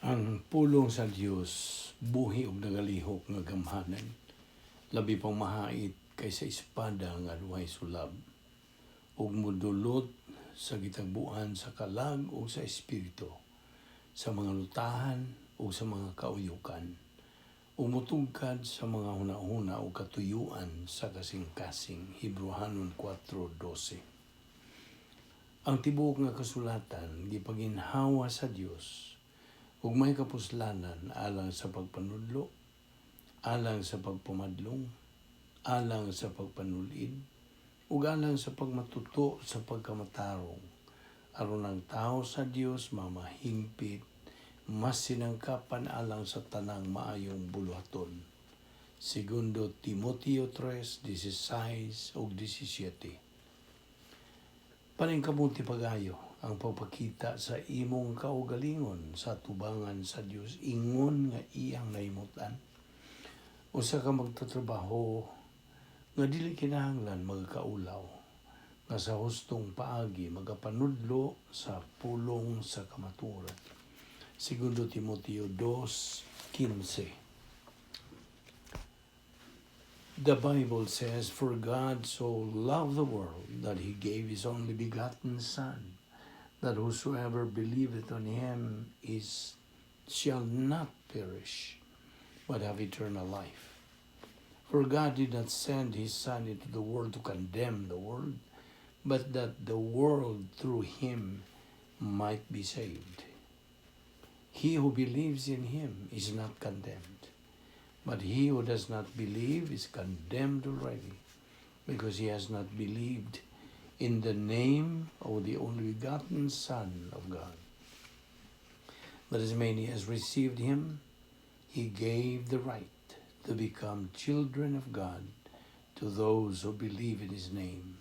Ang pulong sa Dios buhi ug nagalihok nga gamhanan, labi pang mahait kaysa espada nga duhay sulab, ug modulot sa gitagbuan sa kalag ug sa espiritu, sa mga lutahan ug sa mga kauyukan, ug motugkad sa mga hunahuna ug katuyuan sa kasing-kasing. Hebreohanon 4:12. Ang tibuok nga kasulatan gipaginhawa sa Dios ug may kapuslanan alang sa pagpanudlo, alang sa pagpamadlong, alang sa pagpanulid, ug alang sa pagmatuto sa pagkamatarong, aron ang tao sa Dios mamahingpit, mas sinangkapan alang sa tanang maayong buluhaton. Segundo Timoteo 3:16 ug 17. Paningkamuti pag-ayo ang pagpakita sa imong kaugalingon sa tubangan sa Dios ingon nga iyang nahimutan. Usa ka magtatrabaho nga dili kinahanglan magkaulaw, nga sa hustong paagi magapanudlo sa pulong sa kamatuoran. Segundo Timoteo 2:15. The Bible says, "For God so loved the world that he gave his only begotten Son, that whosoever believeth on him is shall not perish, but have eternal life. For God did not send his Son into the world to condemn the world, but that the world through him might be saved. He who believes in him is not condemned, but he who does not believe is condemned already, because he has not believed in the name of the only begotten Son of God. But as many as received him, he gave the right to become children of God, to those who believe in his name.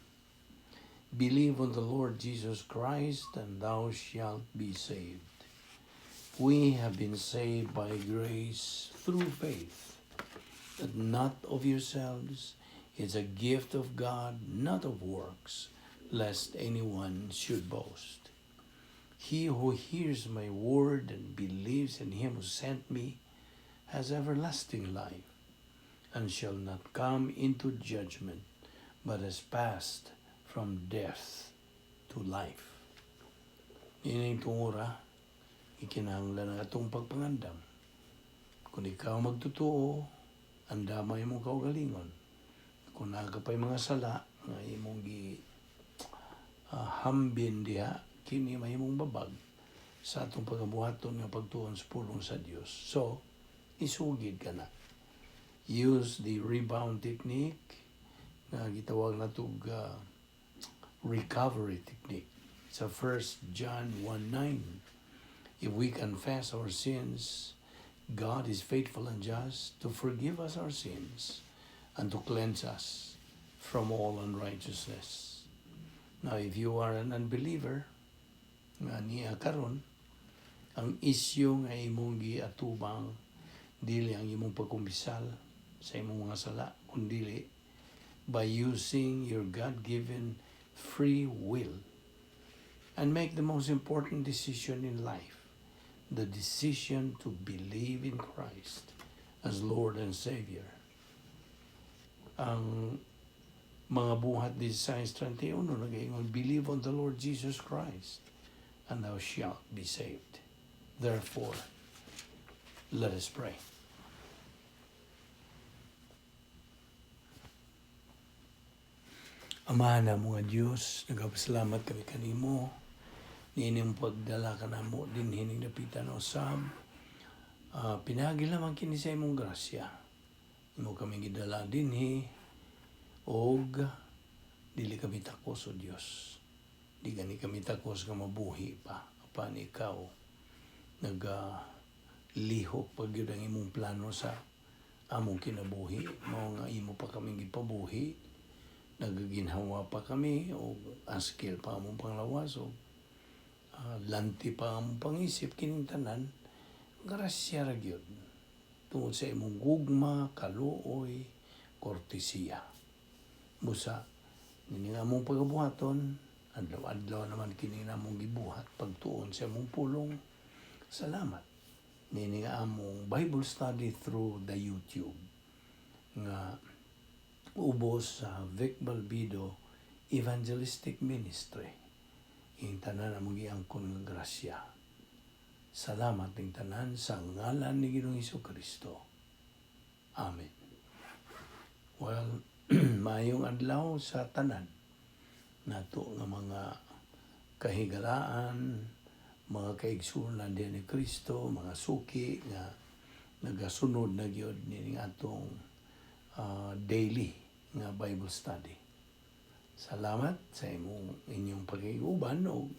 Believe on the Lord Jesus Christ, and thou shalt be saved." We have been saved by grace through faith, that not of yourselves, it's a gift of God, not of works, lest anyone should boast. He who hears my word and believes in him who sent me has everlasting life, and shall not come into judgment, but has passed from death to life. Ining tungura, ikinahanglan ang atong pagpangandam. Kung ikaw magtotoo, andama imong kaugalingon. Kung naa ka pa'y mga sala nga imong gi hambin diha, kini mahimong babag sa atong pagabuhaton nga pagtuon sa pulong sa Dios. So, isugid ka na. Use the rebound technique nga gitawag natog recovery technique. Sa 1 John 1:9, "If we confess our sins, God is faithful and just to forgive us our sins and to cleanse us from all unrighteousness." Now, if you are an unbeliever, nga niya karon, ang isyu nga imong giatubang dili ang imong pagkumpisal sa imong mga sala, kundili by using your God-given free will and make the most important decision in life, the decision to believe in Christ as Lord and Savior. Ang mga Buhat 16:31 nagaingon, "Believe on the Lord Jesus Christ and thou shalt be saved." Therefore, let us pray. Ama namo nga Dios, nagapasalamat kami kanimo niining pagdala ka namo dinhi ning dapitan usab. Pinaagi lamang kini sa imong grasya. Imo kami gidala dinhi og dili kami takos, o Dios. Di gani kami takos nga mabuhi pa apan ikaw naga lihok pa gyud ang imong plano sa among kinabuhi, mao nga imo pa kaming gipabuhi, nagaginhawa pa kami o askil pa among panglawas o lanti pa among pangisip. Kining tanan grasya ra gyud tungod sa imong gugma, kaluoy, kortesiya. Busa nini nga among pagabuhaton, adlaw-adlaw naman kini namong gibuhat pagtuon sa among pulong. Salamat. Nini nga among Bible study through the YouTube nga ubos sa Vic Balbido Evangelistic Ministry. Ing tanan among giangkon nga grasya. Salamat ning tanan sa ngalan ni Ginoong Kristo. Amen. Well, maayong adlaw sa tanan nato nga mga kahigalaan, mga kaigsuonan din ni Kristo, mga suki nga nagasunod na gyud ni atong daily nga Bible study. Salamat sa imong inyong pakiguban og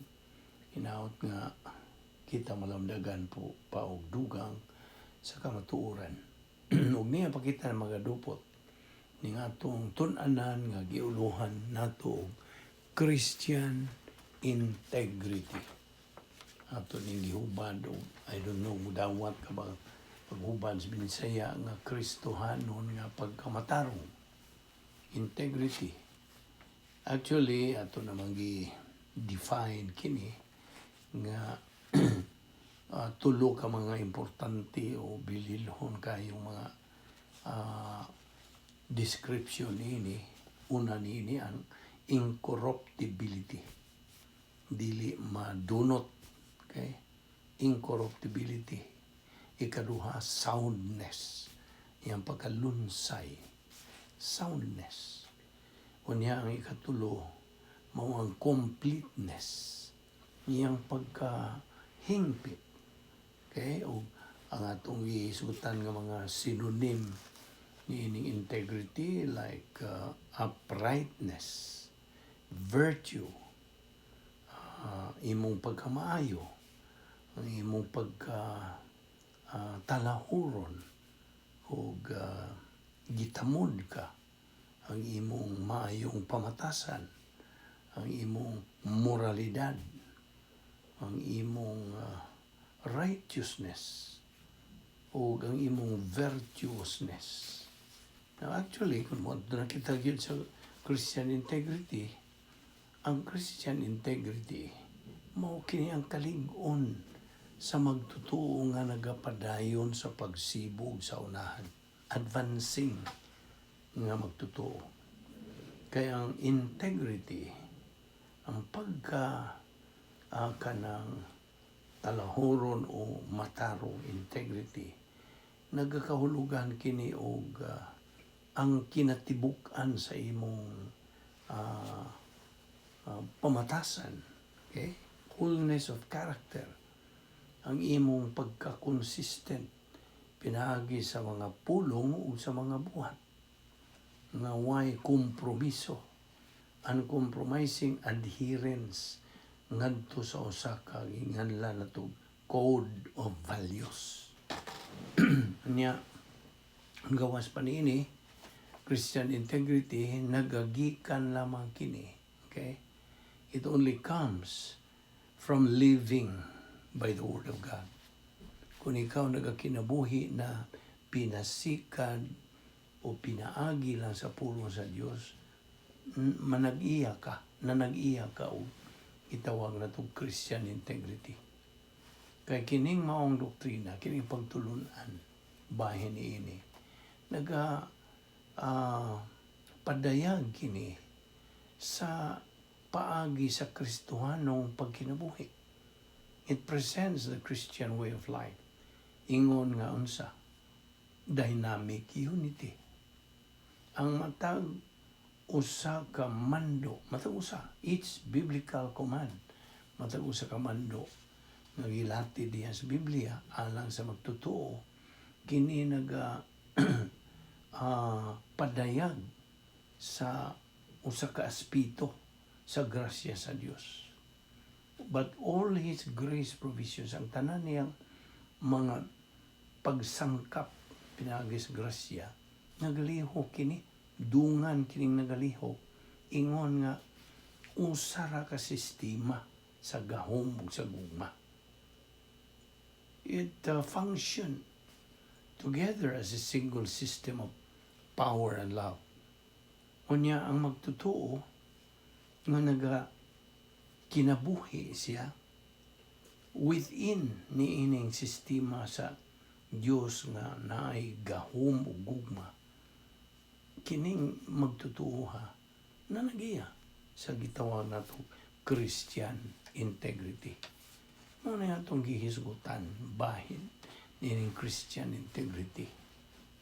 hinaot nga kita malamdagan po pa og dugang sa kamatuoran. Ug niya pa kita magadupot ning atong tun-anan nga giuluhan nato og Christian integrity. Ato ning gihubad og, I don't know, mudawat ka ba paghubad sa Binisaya nga Kristohanon nga pagkamatarong. Integrity. Actually, ato namang gi-define kini nga tulo ka mga importante o bililhon kayong mga description niini. Una niini ang incorruptibility. Dili madunot. Okay? Incorruptibility. Ikaduha, soundness. Iyang pagkalunsay. Soundness. Unya ang ikatulo, mao ang completeness. Iyang pagkahingpit. Okay? O ang atong giisutan nga mga synonym niining integrity like uprightness, virtue, imong pagkamaayo, ang imong pagka talahuron ug gitamod ka, ang imong maayong pamatasan, ang imong moralidad, ang imong righteousness, ug ang imong virtuousness. Now actually, kung mo na kita gyud sa Christian integrity, ang Christian integrity mao kini ang kalig-on sa magtotoo nga nagapadayon sa pagsibog sa unahan, advancing nga magtotoo. Kaya ang integrity, ang pagka kanang talahuron o matarong integrity, nagakahulugan kini og ang kinatibuk-an sa imong pamatasan, okay? Wholeness of character, ang imong pagka-consistent pinaagi sa mga pulong o sa mga buhat nga way kompromiso, uncompromising adherence ngadto sa usa ka ginganlan nato code of values. Nya ang gawas pa niini, Christian integrity nagagikan lamang kini, okay? It only comes from living by the word of God. Kung ikaw nagakinabuhi na pinasikad o pinaagi lang sa pulong sa Dios, manag-iya ka, na nag-iya ka og itawag na itong Christian integrity. Kay kining maong doktrina, kining pagtulunan, bahin niini, naga padayag kini sa paagi sa Kristohanong pagkinabuhi. It presents the Christian way of life. Ingon nga unsa? Dynamic unity. Ang matag usa ka mando, matag usa, each biblical command, matag usa ka mando nga gilati diha sa Biblia alang sa magtotoo, kini naga padayag sa usa ka aspeto sa grasya sa Dios. But all His grace provisions, ang tanan niyang mga pagsangkap pinaagi sa grasya, nagalihok kini, dungan kining nagalihok, ingon nga usa ra ka sistema sa gahom ug sa gugma. It function together as a single system of power and love. Unya ang magtotoo nga naga kinabuhi siya within niining sistema sa Dios nga naay gahom ug gugma, kining magtutuo ha na nagiya sa gitawag nato Christian integrity. Mao na atong gihisgutan bahin nining Christian integrity.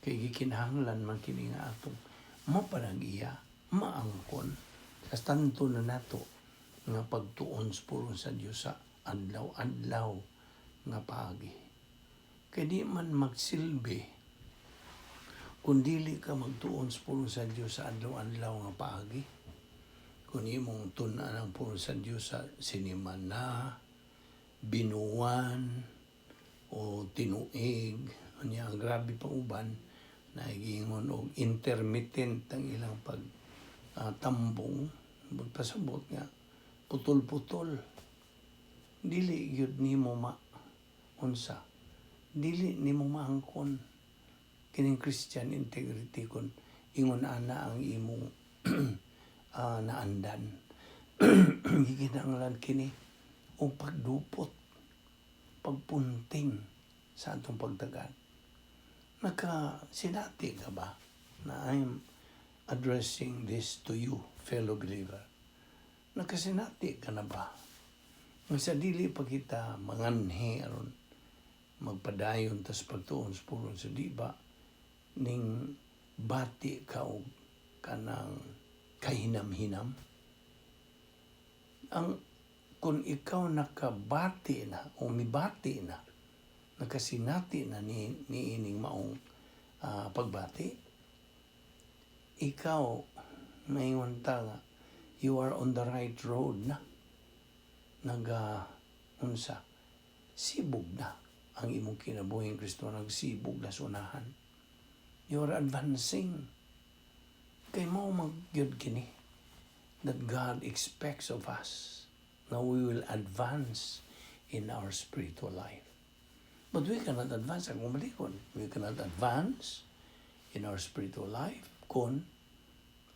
Kay gikinahanglan man kini nga atong mapanag-iya, maangkon sa tanto na nato nga pagtuon sa pulong sa Dios sa adlaw-adlaw nga paagi. Kay di man magsilbi kung dili ka magtuon sa pulong sa Dios sa adlaw-adlaw nga paagi. Kung imong tun-an ang pulong sa Dios sa sinimana, binuwan, o tinuig, unya ang grabe pa uban, nagiingon og intermittent ang ilang pag tambong, pasabot nga putol-putol, dili gyud nimo ma unsa, dili nimo maangkon kining Christian integrity kun ingon ana ang imong naandan. Gikinahanglan kini og pagdupot, pagpunting sa atong pagtagad. Nakasinati ka ba na, I'm addressing this to you, fellow believer? Nakasinati ka na ba nga sa dili pa kita manganhi aron magpadayon tas pagtuon sa pulong sa, di ba ning bati ka og kanang kahinam-hinam? Ang kung ikaw nakabati na o mibati na, nakasinati na ni ining maong pagbati, ikaw maingon ta nga you are on the right road na, naga unsa, sibog na ang imong kinabuhing Kristo, nagsibog na sunahan. You are advancing kay mao magyud kini that God expects of us, na we will advance in our spiritual life. But we cannot advance ang umalikon. We cannot advance in our spiritual life kung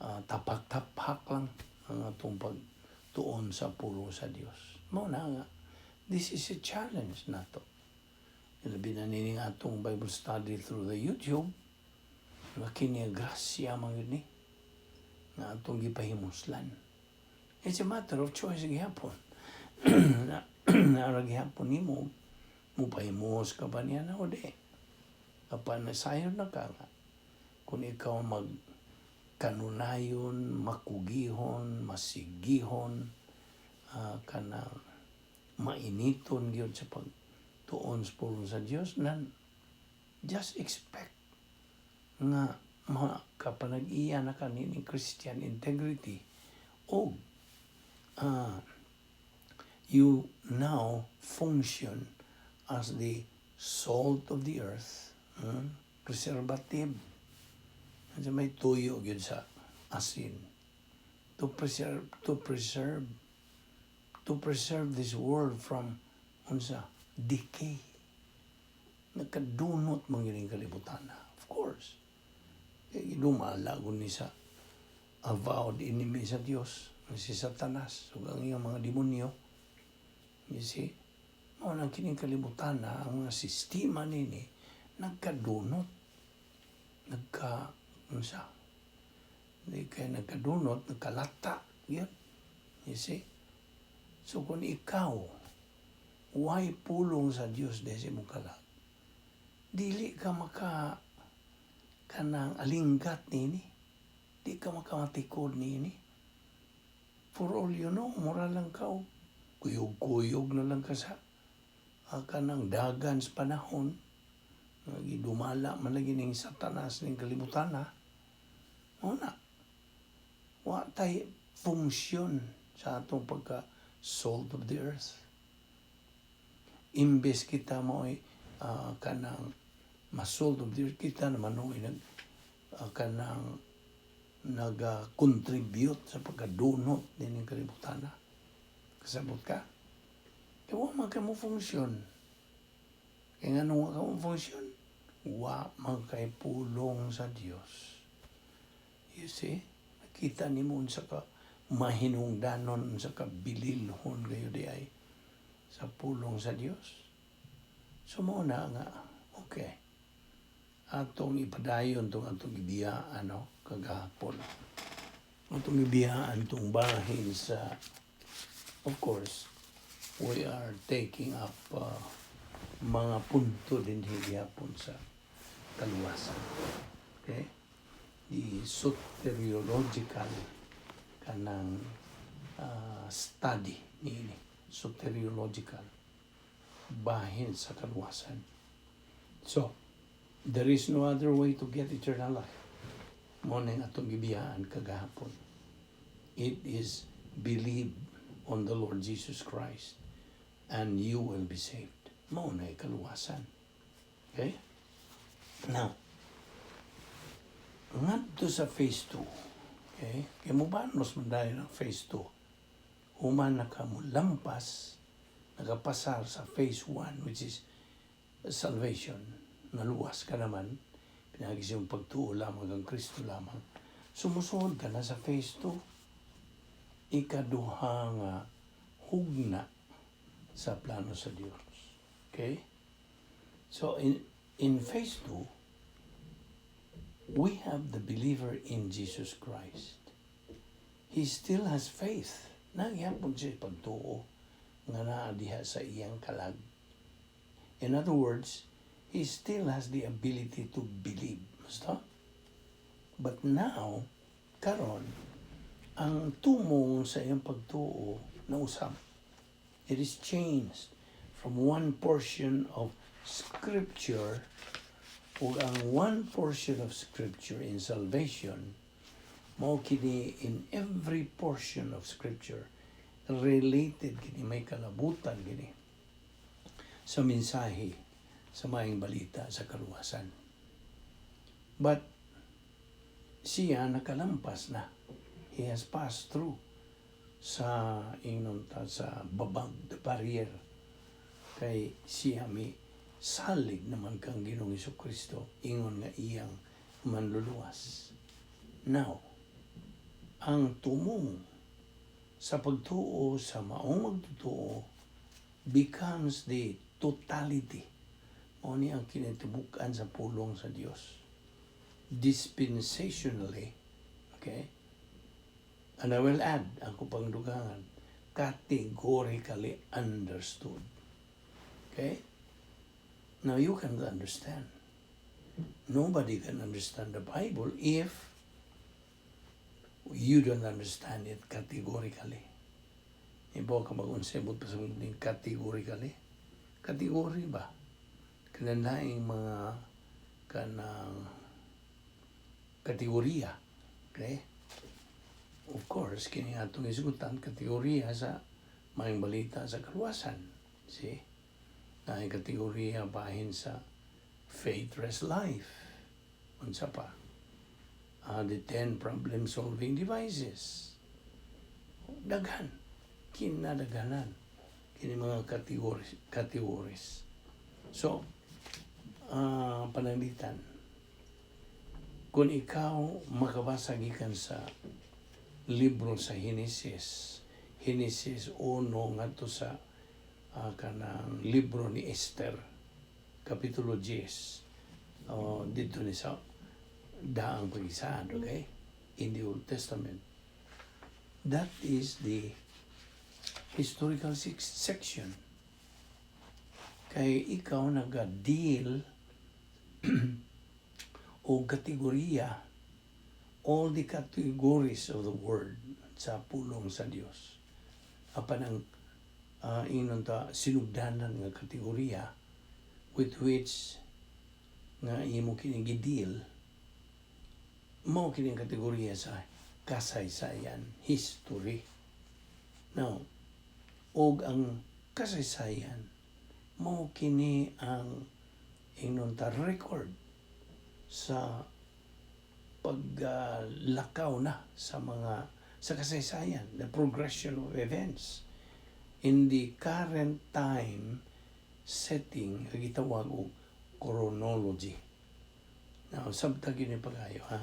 tapak-tapak lang ang atong pagtuon sa pulong sa Dios. Mao na nga, this is a challenge nato. Ilabi na nining atong Bible study through the YouTube, nga kini grasya man yun ni, nga atong gipahimuslan. It's a matter of choice gihapon. Na naara gihapon nimo, mupahimos ka ba niya na o di? Apan nasayon na ka nga, kung ikaw mag kanunayon, makugihon, masigihon, kanang mainiton gyud sa pagtuon sa pulong sa Dios, nan just expect nga makapanag-iya na ka nining Christian integrity o you now function as the salt of the earth, preservative. Kasi may tuyo gyud sa asin. To preserve this world from unsa, decay. Nagkadunot man gyud ang kalibutan na. Of course. Kay dumala gud ni sa avowed enemy sa Dios, si Satanas ug ang iyang mga demonyo. You see? Mao nang kining kalibutan na ang mga sistema nini nagkadunot. Nagka unsa? Di kay nagkadunot, nagkalata. Yun. You see? So kung ikaw, way pulong sa Dios de sa imong kalag, dili ka maka kanang alinggat nini. Di ka makamatikod nini. For all you know, mura lang ka og kuyog-kuyog na lang ka sa kanang dagan sa panahon. Nga gidumala man lagi ning Satanas ning kalibutan ha. Mao na. Wa tay funksyon sa atong pagka salt of the earth. Imbes kita mo'y kanang ma-salt of the earth, kita naman no'y nag kanang nag-contribute sa pagkadunot nining kalibutan na. Kasabot ka? Kaya wa man ka mo funksyon. Kaya nga nung wa ka mo funksyon, wa man kay pulong sa Dios. You see? Nakita nimo unsa ka mahinungdanon, unsa ka bililhon kayo di ay sa pulong sa Dios. So mao na nga, okay. Okay. Atong ipadayon tong atong gibiyaan, no, kagahapon. Atong gibiyaan tong bahin sa, of course, we are taking up mga punto din gihapon sa kaluwasan. Okay? The soteriological kanang study niini, soteriological bahin sa kaluwasan. So, there is no other way to get eternal life. Mao nang atong gibiyaan kagahapon. It is believe on the Lord Jesus Christ and you will be saved. Mao na kaluwasan. Okay? Now, ngadto sa phase 2. Okay? Kay mubanos man dayon ang phase 2. Human na ka molampas, nakapasar sa phase 1, which is salvation. Naluwas ka naman, pinaagi sa iyong pagtuo lamang kang Kristo lamang. Sumusuod ka na sa phase 2. Ikaduha nga hugna sa plano sa Dios. Okay? So in phase 2, we have the believer in Jesus Christ. He still has faith. Naa gihapon siya pagtuo nga naa diha sa iyang kalag. In other words, he still has the ability to believe. Basta? But now, karon, ang tumong sa iyang pagtuo nausab. It is changed from one portion of Scripture, ug ang one portion of Scripture in salvation mao kini in every portion of Scripture related kini, may kalabutan kini sa mensahe sa Maayong Balita sa kaluwasan. But siya nakalampas na. He has passed through sa ingnon ta sa babag, the barrier. Kay siya mi salig naman kang Ginoong Kristo ingon nga iyang manluluwas. Now, ang tumong sa pagtuo sa maong magtotoo becomes the totality. Mao ni ang kinatibuk-an sa pulong sa Dios. Dispensationally, okay? And I will add, ako pang dugangan, categorically understood. Okay? Now you can understand. Nobody can understand the Bible if you don't understand it categorically. Ibaw ka mag-unsay pa sa ning categorically. Category ba? Kanang mga kanang kategorya. Okay? Of course, kini atong isugutan, kategorya sa Maayong Balita sa kaluwasan. See? Na kategorya bahin sa faith-rest life. Unsa pa? The 10 problem-solving devices. Daghan. Kinadaghanan. Kini mga categories. Categories. So, pananglitan, kung ikaw makabasa gikan sa libro sa Genesis, Genesis 1 ngadto sa kanang libro ni Esther, Kapitulo 10, dito ni sa Daang Pag-isahan, okay? In the Old Testament. That is the historical section. Kay ikaw naga-deal o kategorya, all the categories of the word sa pulong sa Dios. Apan ang ingnon ta sinugdanan nga kategorya with which nga imo kini gi-deal mao kini ang kategorya sa kasaysayan, history. Now, og ang kasaysayan mao kini ang ingnon ta record sa paglakaw na sa mga sa kasaysayan, the progression of events in the current time setting nga gitawag og chronology. Now, sabta gyud ni pagayo, ha?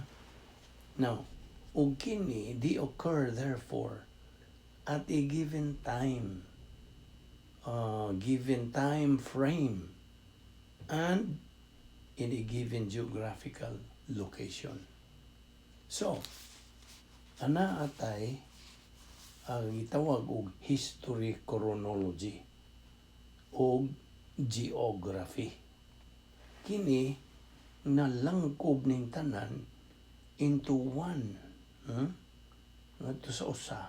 Now, ug kini they occur therefore at a given time, given time frame and in a given geographical location. So, ana atay ang gitawag og history, chronology o geography. Kini nalangkob ning tanan into one. Ngadto sa usa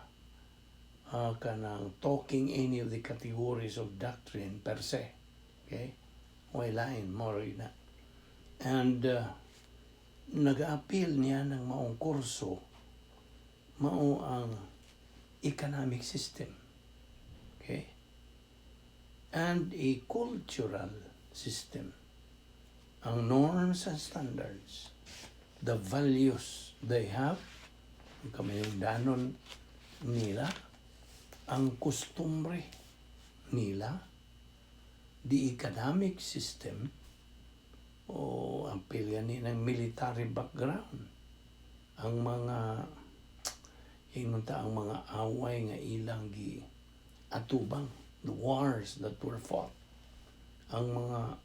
kanang talking any of the categories of doctrine per se. Okay? Way lain, more na. And nag-appeal niya ng maong kurso, mao ang economic system. Okay? And a cultural system. Ang norms and standards, the values they have, ang kamayungdanon nila, ang kostumbre nila, the economic system, o ang pilya ni ng military background, ang mga ingon ta ang mga away nga ilang gi atubang, the wars that were fought, ang mga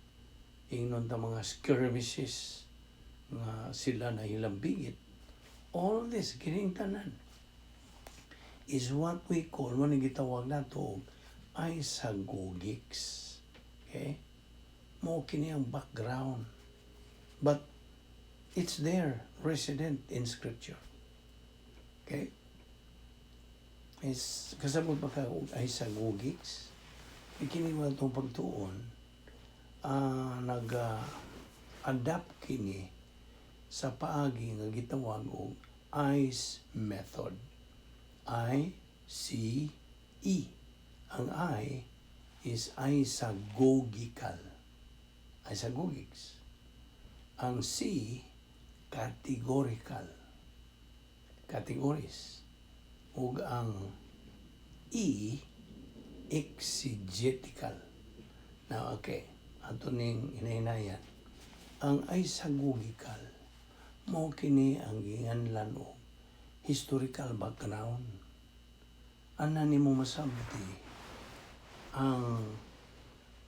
ingnon ta mga skirmishes nga sila na hilambigit, all this, kining tanan is what we call, mo gitawag nato og isagogics. Okay? Mo kini ang background. But it's there, resident in Scripture. Okay? Is kasabot ba ka og isagogics? Kini wa itong pagtuon, nag-adapt kini sa paagi nga gitawag og ICE method. I C E. Ang I is isagogical. Isagogics. Ang C, categorical. Categories. Ug ang E, exegetical. Now, okay. Ato ning hinahinayan. Ang isagogical, mo kini ang ginganlan og historical background. Ana nimo masabti ang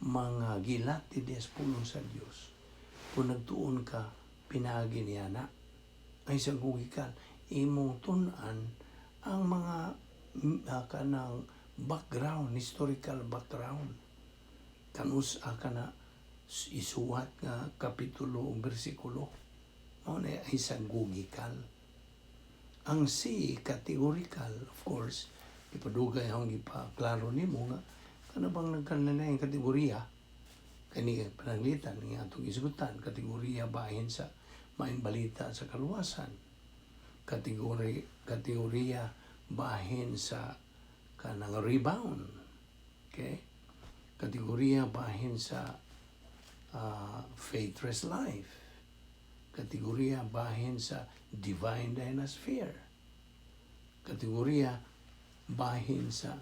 mga gilati des pulong sa Dios. Kung nagtuon ka, pinaagi niya na. Isagogical, imong tun-an ang mga kanang background, historical background. Kanus-a ka na isuwat nga kapitulo o bersikulo. Mao na isagogical. Ang C, categorical, of course, ipadugay ang ipaklaro nimo nga kana bang nagkananay kategoriya kani pananglitan nga atong isgutan, kategoriya bahin sa maayong balita sa kaluwasan, kategoriya bahin sa kanang rebound, okay, kategoriya bahin sa faithless life, kategoriya bahin sa divine dynasphere, kategoriya bahin sa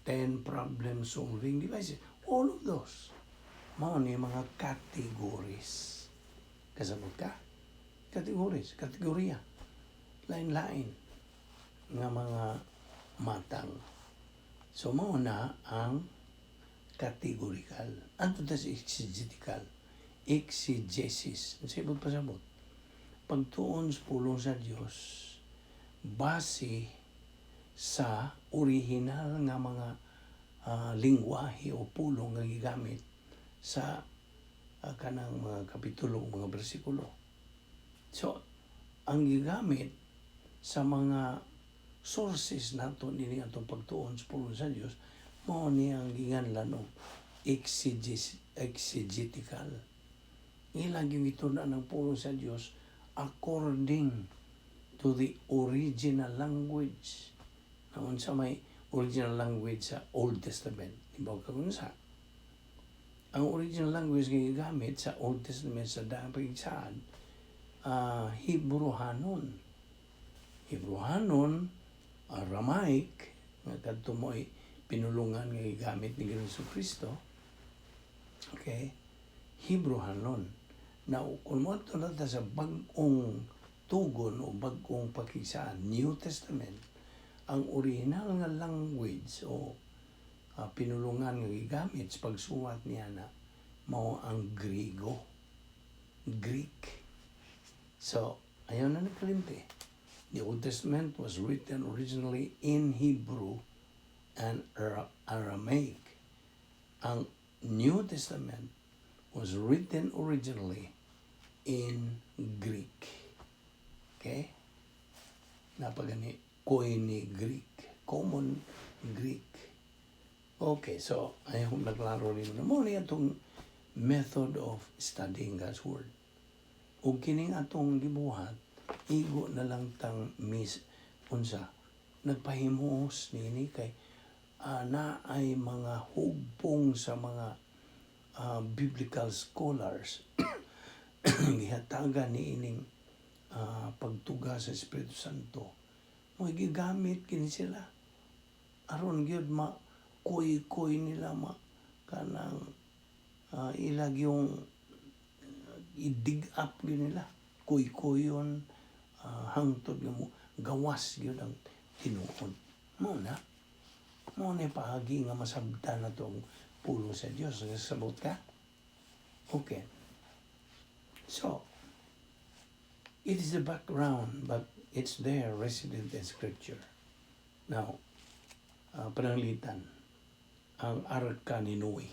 10 problem solving devices. All of those mao ni mga categories. Kasabot ka? Categories, kategoriya, lain-lain nga mga matang. So mao na ang categorical. Anto ta sa exegetical, exegesis. Ang sabot pasabot, pagtuon sa pulong sa Dios base sa original nga mga lingwahe o pulong nga gigamit sa kanang mga kapitulo o mga bersikulo. So, ang gigamit sa mga sources nato nini atong pagtuon sa pulong sa Dios, mao ni ang ginganlan og exegetical. Ilang yung gitun-an ang pulong sa Dios according to the original language. Na unsa may original language sa Old Testament? Di ba ka unsa? Ang original language nga gigamit sa Old Testament, sa Daang Pagsaad, Hebrehanon. Hebrehanon, Aramaic, nga kadto mo ay pinulungan nga gigamit ni Ginoong Kristo. Okay? Hebrehanon. Now, kung mo na ta sa bag-ong tugon o bag-ong pakigsaan, New Testament, ang original nga language o pinulungan nga gigamit sa pagsuwat niya na mao ang Griego. Greek. So, ayaw na nagkalimti. The Old Testament was written originally in Hebrew and Aramaic. Ang New Testament was written originally in Greek. Okay? Naa pa gani Koine Greek, Common Greek. Okay, so I hope naklaro rin mo na mao ni atong method of studying God's Word. Ug kining atong gibuhat, igo na lang tang mis unsa nagpahimuos niini kay naay mga hugpong sa mga biblical scholars gihatagan ni ining pagtuga sa Espiritu Santo mo. Gigamit kini sila aron gyud ma kuy-kuy nila, ma kanang ilag yung i-dig up gyud nila, kuy-kuyon hangtod nga mo gawas gyud ang tinuod. Mao na paagi nga masabtan na tong pulong sa Dios. Nasabot ka? Okay, so it is the background, but it's there, resident in Scripture. Now, pananglitan ang arka ni Noe,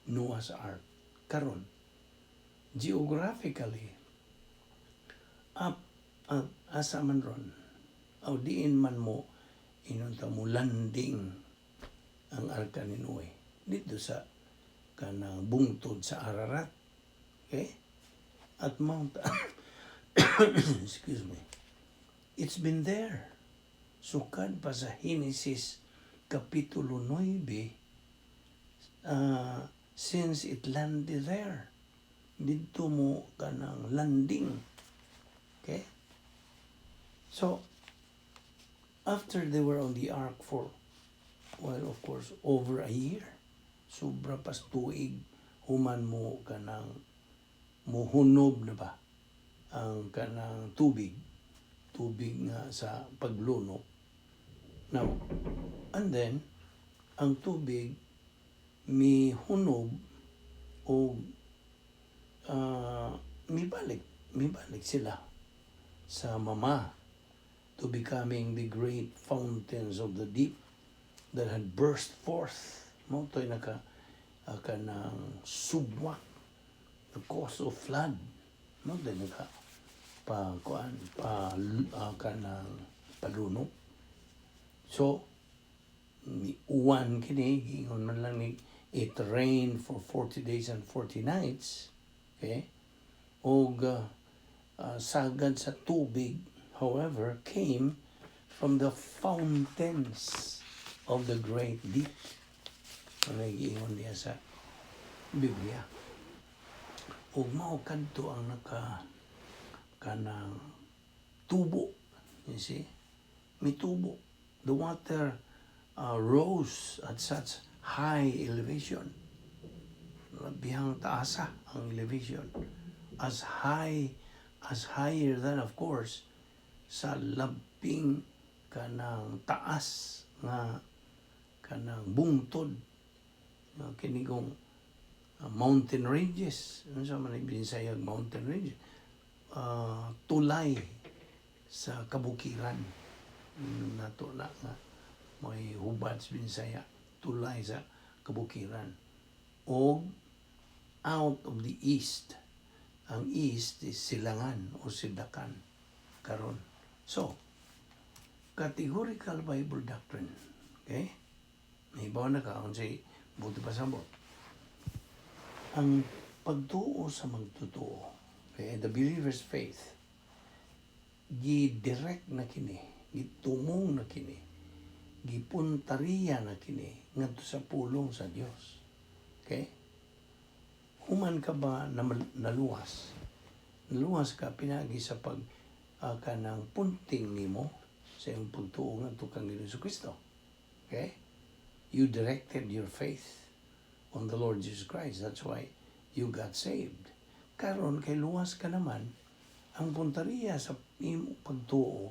Noah's Ark, karon geographically up asa man ron o diin man mo inunta mo landing ang arka ni Noe? Dito sa kanang bungtod sa Ararat, okay, at Mount, excuse me, it's been there sukad pa sa Genesis Kapitulo 9, since it landed there. Didto mo kanang landing, okay? So after they were on the ark for, well, of course, over a year, sobra pas tuig, human mo kanang muhunob na ba ang kanang tubig tubig nga sa paglunok. Now, and then ang tubig mihunob o mibalik sila sa mama to becoming the great fountains of the deep that had burst forth. Mao to'y naka kanang subwak, the cause of flood. Mao to'y naka pa kuan pa kanang palunok. So ni uwan kini, giingon man lang ni it rained for 40 days and 40 nights, okay? Og sagad sa tubig, however, came from the fountains of the great deep. Ano giingon niya sa Biblia. Ug mao kadto ang naka kanang tubo, you see, mitubo. The water rose at such high elevation, labihang taasa ang elevation, as high as higher than, of course, sa labing kanang taas nga kanang bungtod nga kinigong mountain ranges. Unsa man ang Binsayag mountain range? Tulay sa kabukiran nato na nga may hubad sa Binsaya, tulay sa kabukiran. Og out of the east. Ang east is silangan o sidakan karon. So, categorical Bible doctrine, okay? Nahibaw na ka unsay buot pasabot. Ang pagtuo sa magtotoo, okay, the believer's faith, gi-direct na kini, gitumong na kini, gipuntariya na kini ngadto sa pulong sa Dios. Okay? Human ka ba na naluwas? Naluwas ka pinagi sa pag kanang punting nimo sa iyong pagtuo ngadto kang Ginoong Kristo. Okay? You directed your faith on the Lord Jesus Christ. That's why you got saved. Karon kay luwas ka naman, ang puntariya sa imong pagtuo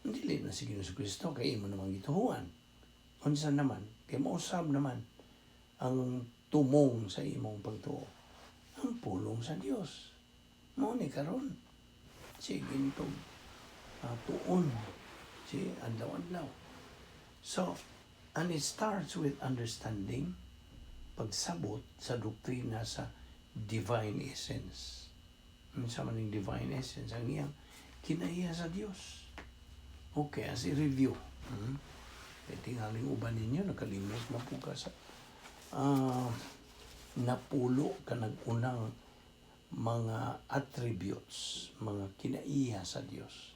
dili na si Ginoong Kristo kay imo namang gituhuan. Unsa naman? Kay mausab naman ang tumong sa imong pagtuo. Ang pulong sa Dios. Mao ni karon. Sige tog tuon. Si adlaw-adlaw. So, and it starts with understanding, pagsabot sa doktrina sa divine essence. Unsa man ning divine essence? Ang iyang kinaiya sa Dios. Okay, as a review. Kay tingaling uban ninyo, nakalimot na po ka sa napulo ka nag-unang mga attributes, mga kinaiya sa Dios.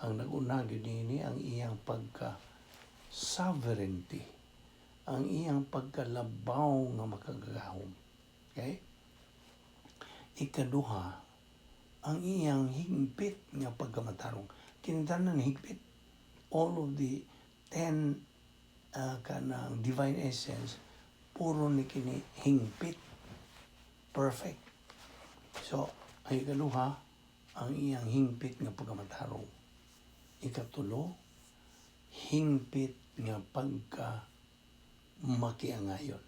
Ang nag-una gyud niini, ang iyang pagka sovereignty, ang iyang pagkalabaw nga makagagahom. Okay? Ikaduha, ang iyang higpit nga pagkamatarong. Kintanan higpit. All of the 10 kanang divine essence, puro ni kini hingpit. Perfect. So, ang ikaduha, ang iyang hingpit nga pagkamatarong. Ikatulo, hingpit nga pagka makiangayon.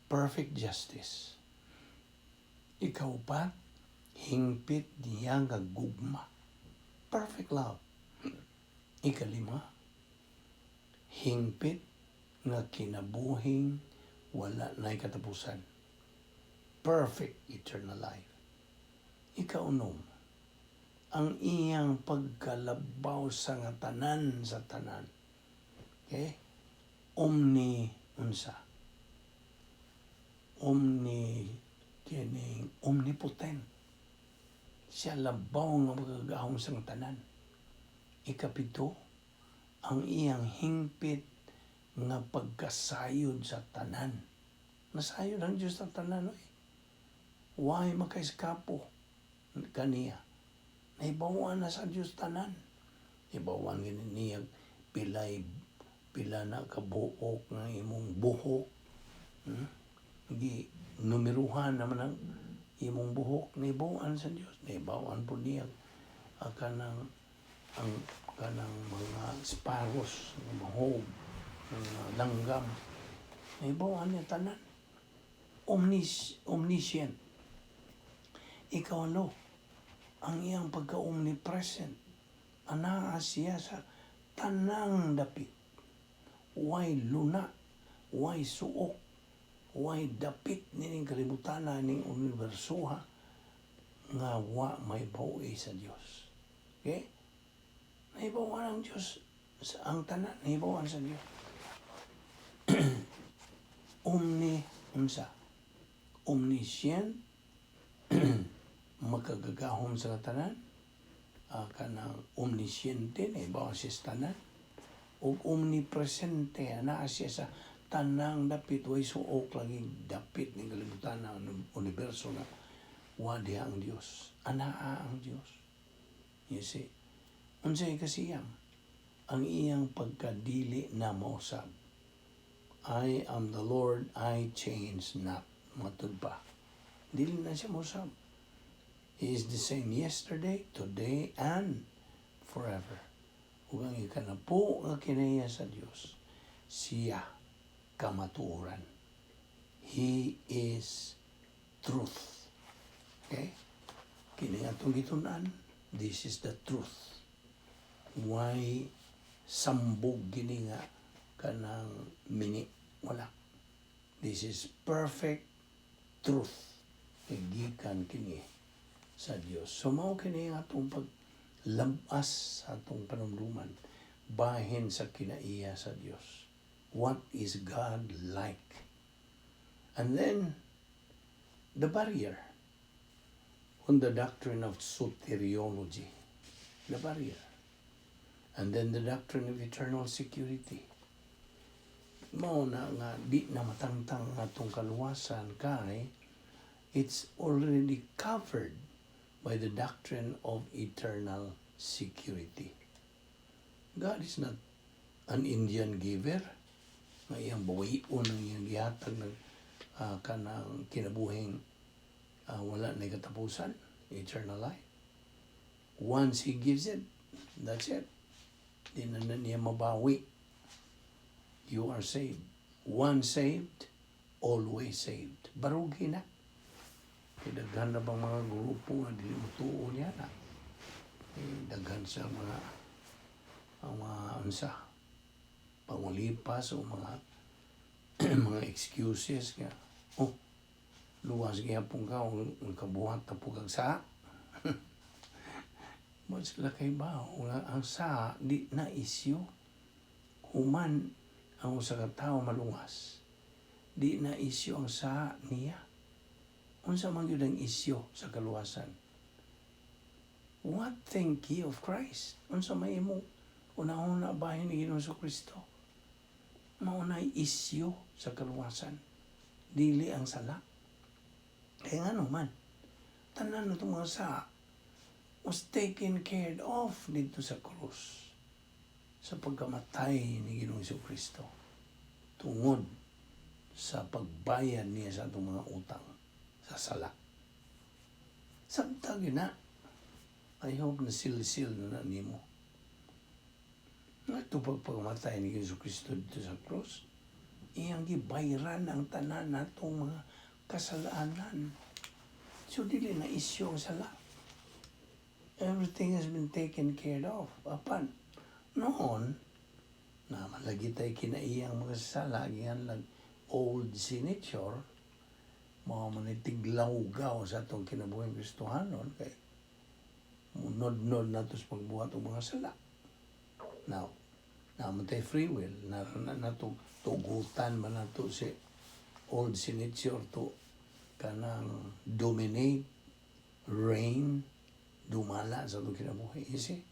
Perfect justice. Ikaupat, hingpit niya nga gugma. Perfect love. Ikalima, hingpit nga kinabuhing wala na'y katapusan. Perfect eternal life. Ikaunom, ang iyang pagkalabaw sa nga tanan sa tanan. Okay? Omni unsa. Omni kining omnipotent. Siya labaw nga makagagahom sa nga tanan. Ikapito, ang iyang hingpit nga pagkasayod sa tanan. Nasayod ang Diyos sa tanan. Oy. Why makaiskapo kaniya? Nahibawan na sa Diyos tanan. Hibawan gani niya pilay pila na kabuok nga imong buhok. Gi numeruhan naman ang imong buhok, nahibawan sa Dios. Nahibawan po niya kanang ang kanang mga sparrows, mga mahog, mga langgam. Nahibawan niya tanan. Omniscient. Ikawalo, ang iyang pagka-omnipresent. Anaa siya sa tanang dapit. Way luna, way suok, way dapit nining kalibutan ning universoha nga wa may bawi sa Dios. Okay? Nahibawan ang Dios sa ang tanan, nahibawan sa Dios. Omni unsa? Omniscient, makagagahom sa tanan, kanang omnisciente, nahibawan siya sa tanan, ug omnipresente, anaa siya sa tanang dapit, way suok lagi dapit ning kalibutan ang universo nga wa diha ang Dios. Anaa ang Dios. You see? Unsay kasiyam? Ang iyang pagkadili na mausab. "I am the Lord, I change not." Matud pa. Dili na siya mausab. He is the same yesterday, today, and forever. Ug ang ikanapo nga kinaiya sa Dios, siya kamatuoran. He is truth. Okay? Kini atong gitun-an, this is the truth. Why sambog gini nga kanang mini? Wala. This is perfect truth. Kay gikan kini sa Dios. So mao kini ang atong paglabas sa atong panumduman bahin sa kinaiya sa Dios. What is God like? And then the barrier on the doctrine of soteriology. The barrier. And then the doctrine of eternal security. Mao na nga di na matangtang ang atong kaluwasan kay it's already covered by the doctrine of eternal security. God is not an Indian giver nga iyang bawion ang iyang gihatag ng kanang kinabuhing wala na katapusan, eternal life. Once He gives it, that's it. Di na niya mabawi. You are saved. Once saved, always saved. Barugi na. Kay daghan na bang mga grupo nga dili motuo niya na. Eh, daghan sa mga ang mga unsa pangulipas o mga excuses nga, "Oh, luwas gihapon ka kung kabuhat na po kag saa." Mo sila kay ba nga ang saa di na isyu. Human ang usa ka tawo malungas, di na isyu ang saa niya. Unsa man gyud ang isyu sa kaluwasan? What think ye of Christ? Unsa may imo una-una bahin ni Ginoong Kristo? Mao na isyu sa kaluwasan, dili ang sala. Kaya nga naman, tanan na itong mga saa was taken care of dito sa krus sa pagkamatay ni Ginoong Kristo tungod sa pagbayad niya sa atong mga utang sa sala. Sabta na. I hope na silsil na na nimo. Nga ito pagpamatay ni Ginoong Kristo dito sa krus, iyang gibayran ang tanan natong mga kasalanan. So dili na isyu ang sala. Everything has been taken care of. Apan, noon, na malagi tayo kinaiyang mga sala, giyan lang old sin nature, mga manitiglawgaw sa atong kinabuhing Kristohanon, kay munod-nod na sa pagbuhat og mga sala. Now, naman tayo free will, na, na, na tugutan man nato si old sin nature to kanang dominate, reign, dumala sa atong kinabuhi. You see?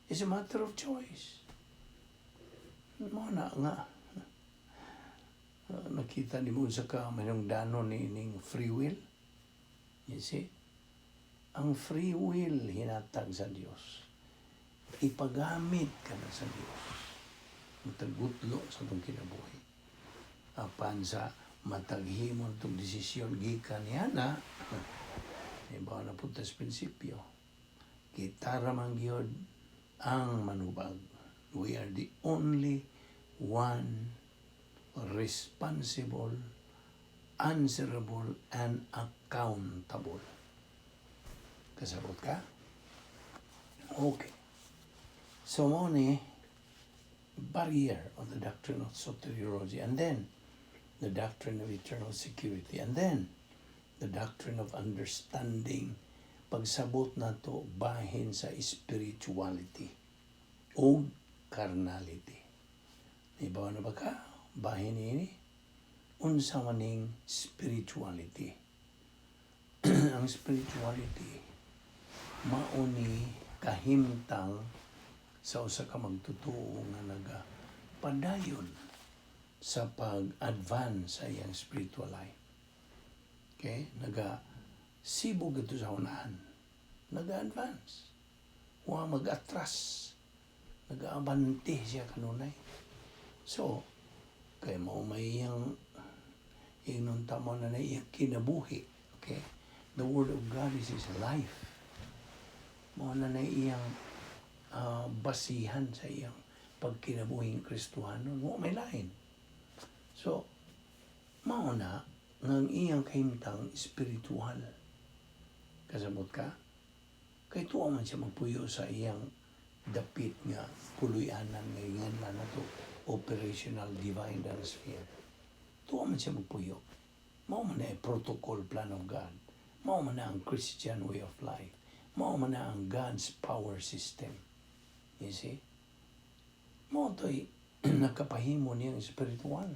It's a matter of choice. Mo na nga. Nakita ni mo sa ka manungdanon ni ning free will. You see? Ang free will hinatag sa Dios. Ipagamit ka na sa Dios. Matagutlo sa atong kinabuhi. Apan sa mataghimo itong desisyon gikan niya na, iba na punta sa prinsipyo. Kita man gyud ang manubag. We are the only one responsible, answerable, and accountable. Kasabot ka? Okay. So, mo ni barrier of the doctrine of soteriology, and then the doctrine of eternal security, and then the doctrine of understanding, pagsabot nato bahin sa spirituality o carnality. Ibaw na ba ka? Bahin ini? Unsa maning spirituality? Ang spirituality mao ni kahimtang sa usa ka magtutuo nga naga padayon sa pag-advance sa iyang spiritual life. Okay? Naga sibog ito sa unahan. Naga-advance. Wa mag-atras. Nag-aabante siya kanunay. So, kay mao may iyang ingnon tamo na na iyang kinabuhi. Okay? The Word of God is His life. Mao na na iyang basihan sa iyang pagkinabuhing Kristohanon. Wa may lain. So, mao na nga ang iyang kahimtang spiritual. Kasabot ka? Kay tuwa man siya magpuyo sa iyang dapit nga puloy-anan nga ingan na to operational divine sphere. Tuwa man siya magpuyo. Mao man na protocol plan of God. Mao man na ang Christian way of life. Mao man na ang God's power system. You see? Mao to'y nakapahimo niyang spiritual.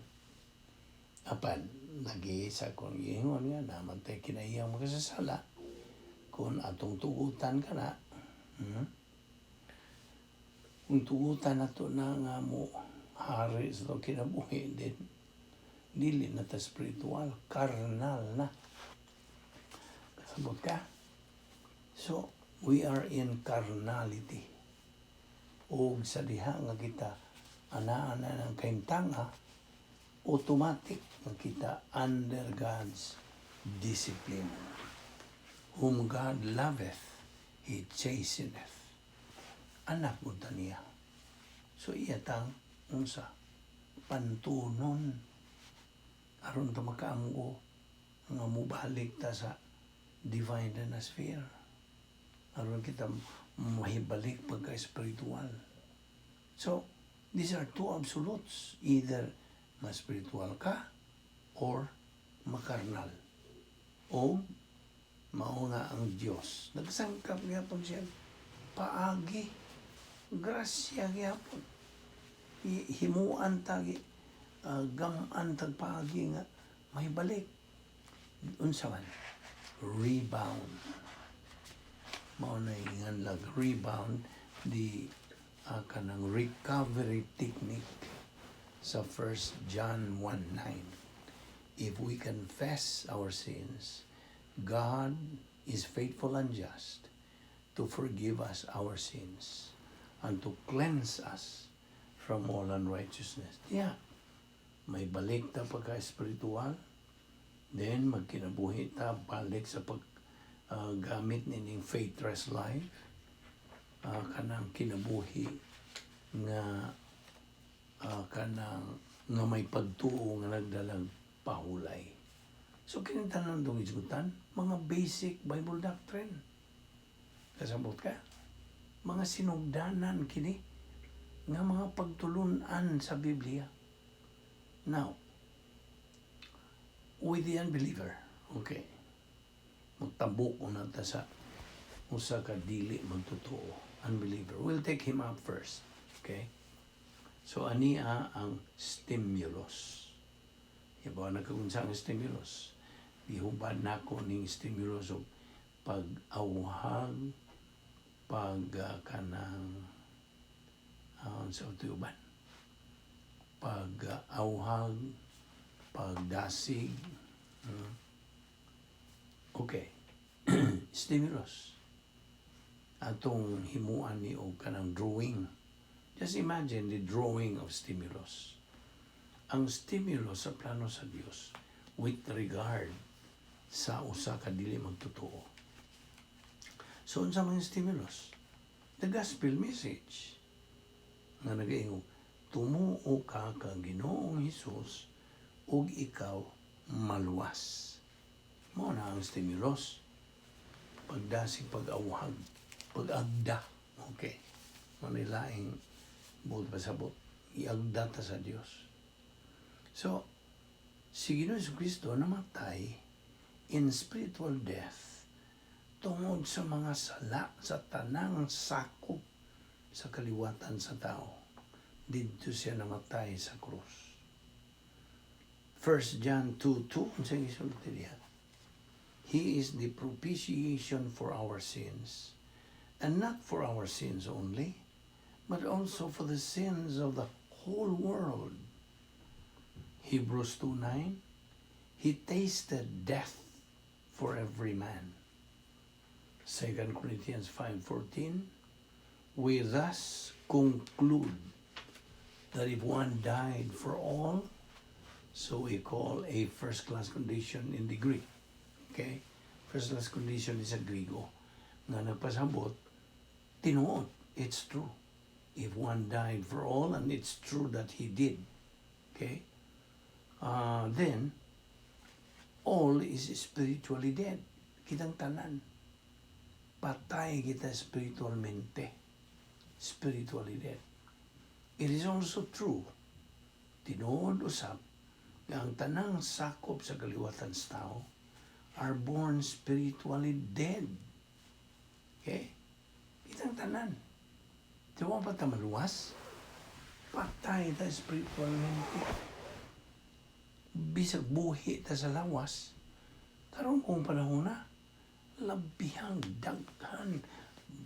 Apan, lagi sa kung giingon nga, naman tayo kinahiyang makasasala, kung atong tugutan ka na, Kung tugutan nato na nga mo hari sa itong kinabuhi, then dili na ta spiritual, carnal na. Kasabot ka? So, we are in carnality. Og sa diha nga kita, ana-ana ng kahimtanga, automatic nga kita under God's discipline. Whom God loveth, He chasteneth. Anak mo ta niya. So iya tang unsa pantunon aron ta makaamgo nga mubalik ta sa Divine na sphere. Aron kita mahibalik pagka-spiritual. So, these are two absolutes. Either ma-spiritual ka or makarnal. O mao nga ang Dios. Nagsangkap gyapon siya paagi. Grasya gyapon. Himuan tagi gaman tag paagi nga mahibalik. Unsa man? Rebound. Mao na ingan lag rebound, the kanang recovery technique sa 1 John 1:9. If we confess our sins, God is faithful and just to forgive us our sins and to cleanse us from all unrighteousness. Yeah. May balik ta pagka spiritual, then magkinabuhi ta balik sa pag gamit nining faith rest life, kanang kinabuhi nga kanang nga may pagtuo nga nagdalag pahulay. So kini tanan tong isgutan, mga basic Bible doctrine. Kasabot ka? Mga sinugdanan kini nga mga pagtulunan sa Biblia. Now, with the unbeliever, okay, magtabok na ta sa usa ka dili magtotoo, unbeliever. We'll take him up first. Okay? So, ania ang stimulus. Iba na kung ang stimulus. Gihubad nako ning stimulus og pag-awhag, pag kanang sa uban, pag-awhag, pagdasig. Okay. Stimulus. Atong himuan ni og kanang drawing. Just imagine the drawing of stimulus. Ang stimulus sa plano sa Dios with regard sa usa ka dili magtotoo. So unsa man stimulus? The gospel message nga nagaingon, "Tumuo ka ka Ginoong Hesus ug ikaw maluwas." Mao na ang stimulus. Pagdasig, pag-awhag, pag-agda. Okay. Mao ni laing buot pasabot. Iagda ta sa Dios. So, si Ginoong Kristo namatay in spiritual death tungod sa mga sala sa tanang sakop sa kaliwatan sa tao. Didto siya namatay sa krus. 1 John 2:2, unsay gisulti diha? He is the propitiation for our sins, and not for our sins only, but also for the sins of the whole world. Hebrews 2:9, He tasted death for every man. 2 Corinthians 5:14, We thus conclude that if one died for all, so we call a first class condition in the Greek. Okay? First class condition is a Grigo. Nga nagpasabot, tinuod, it's true. If one died for all, and it's true that he did, okay? Then, all is spiritually dead. Kitang tanan. Patay kita spiritualmente. Spiritually dead. It is also true, tinuod usab, nga ang tanang sakop sa kaliwatan sa tao are born spiritually dead. Okay? Kitang tanan. Di ba pa ta maluwas? Patay ta spiritualmente. Bisag buhi ta sa lawas, karon kung panahon na, labihang daghan,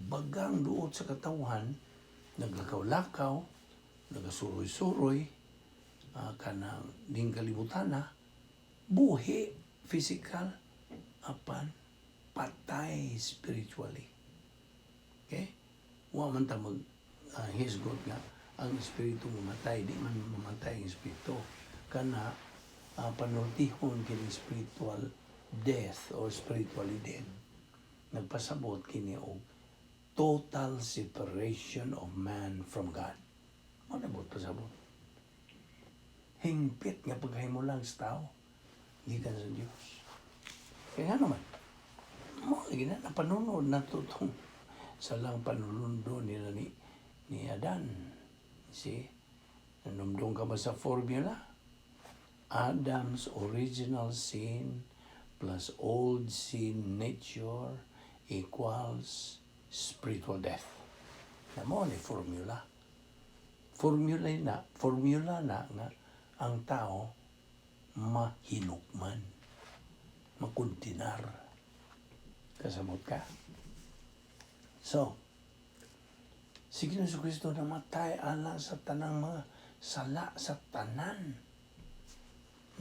bagang duot sa katawhan, naglakaw-lakaw, nagasuroy-suroy, kanang ding kalibutan na, buhi, physical, apan patay spiritually. Okay? Wa man ta mag hisgot nga ang espiritu mamatay, di man mamatay ang espiritu. Kana panultihon kini spiritual death or spiritually dead. Nagpasabot kini og total separation of man from God. Mao na buot pasabot. Hingpit nga pagkahimulag sa tao gikan sa Dios. Kaya nga naman, Lagi na napanunod na to tong salang panulundo nila ni Adan. See? Nanumdong ka ba sa formula? Adam's original sin plus old sin nature equals spiritual death. Na mao ni formula. Formula na nga ang tao mahinukman, makuntinar. Kasabot ka? So, si Ginoong Kristo namatay alang sa tanang mga sala sa tanan.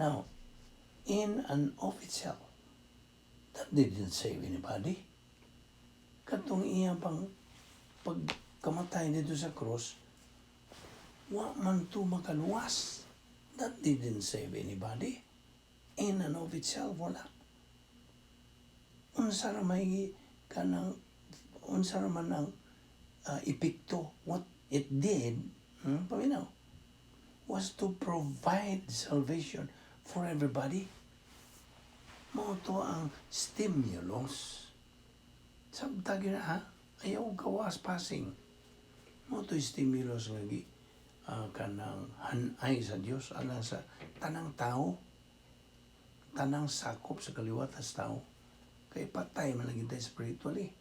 Now, in and of itself, that didn't save anybody. Katong iya pang pagkamatay dito sa cross, wa man to makaluwas. That didn't save anybody. In and of itself, wala. Unsa ra may kanang unsa ra man ang epekto? What it did, paminaw, was to provide salvation for everybody. Mao to ang stimulus. Sabta gyud na, ha? Ayaw gawas passing. Mao to stimulus nga gi kanang hanay sa Dios alang sa tanang tao, tanang sakop sa kaliwat sa tao. Kay patay man lagi tayo spiritually.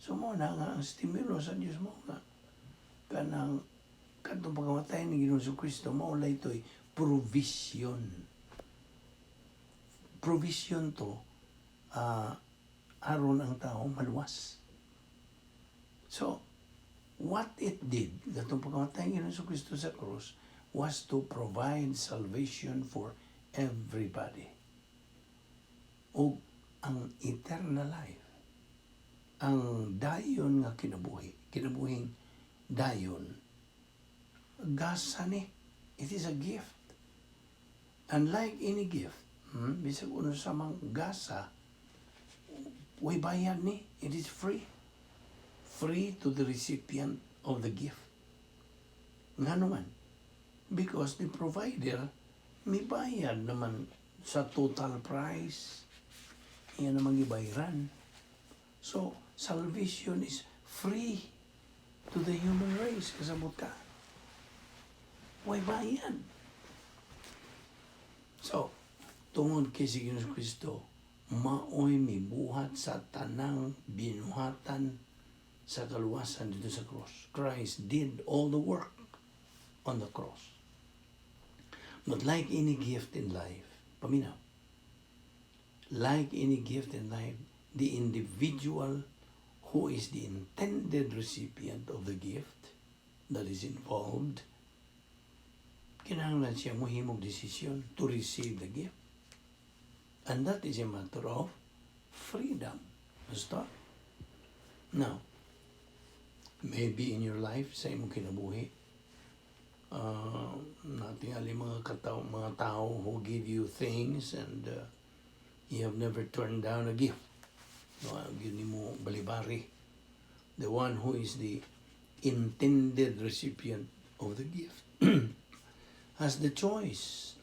So mao na nga ang stimulus sa Dios mo nga kanang kadtong pagkamatay ni Ginoong Kristo, mao lay to'y provision. Provision to aron ang tao maluwas. So, what it did, katong pagkamatay ni Ginoong Kristo sa cross, was to provide salvation for everybody. O ang eternal life, ang dayon nga kinabuhi, kinabuhing dayon, gasa ni. It is a gift. And like any gift, bisag unsa mang gasa, way bayad ni. It is free. Free to the recipient of the gift. Ngano man? Because the provider may bayad naman sa total price. Iya namang gibayaran. So, salvation is free to the human race. Kasabot ka? Way bayad. So, tungod kay si Ginoong Kristo, maoy mibuhat sa tanang binuhatan sa kaluwasan dito sa cross. Christ did all the work on the cross. But like any gift in life, paminaw, like any gift in life, the individual who is the intended recipient of the gift that is involved, kinahanglan siya mohimog desisyon to receive the gift. And that is a matter of freedom. Basta. Now, maybe in your life, sa imong kinabuhi, natingali mga katao, mga tao who give you things and you have never turned down a gift. No, gyud nimo balibari. The one who is the intended recipient of the gift has the choice